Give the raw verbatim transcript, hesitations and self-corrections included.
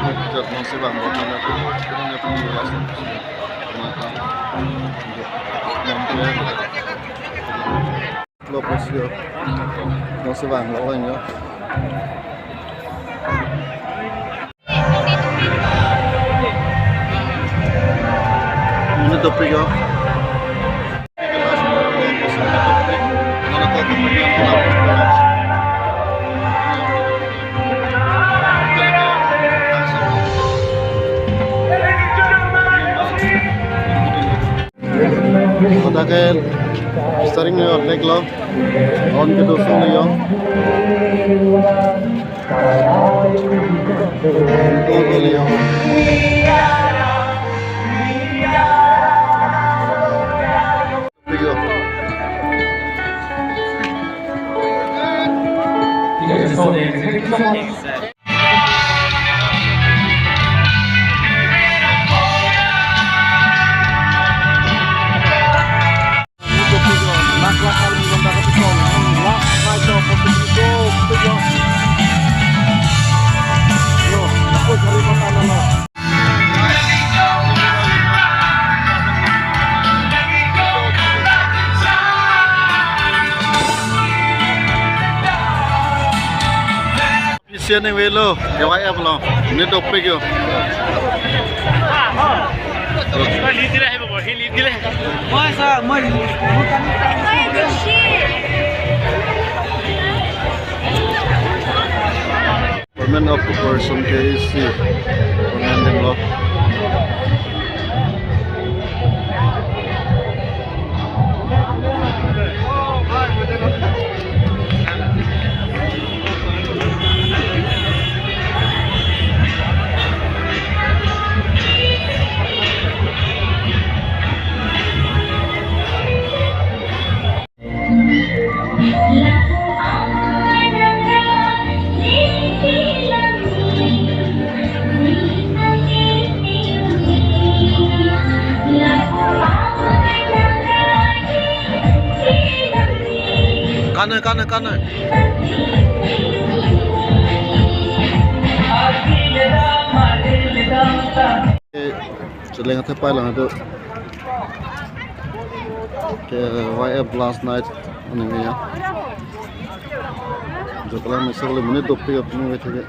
Jat nang si vang, nang si vang, nang si vang. Lo posio. Nang si vang lo lang yo. Ini topik yo. Kota ke starting yo, leg lo. On ke doso le yo. On ke le yo. Pisian ni velo, K Y F lo, ini topik yo. Government of Cooperation, K A C, government lo. Kanai, kanai, kanai. Eh, cheleng athepai lang do. K Y F last night anyway ya. Joklang mesok le monit dopik apni wait ke.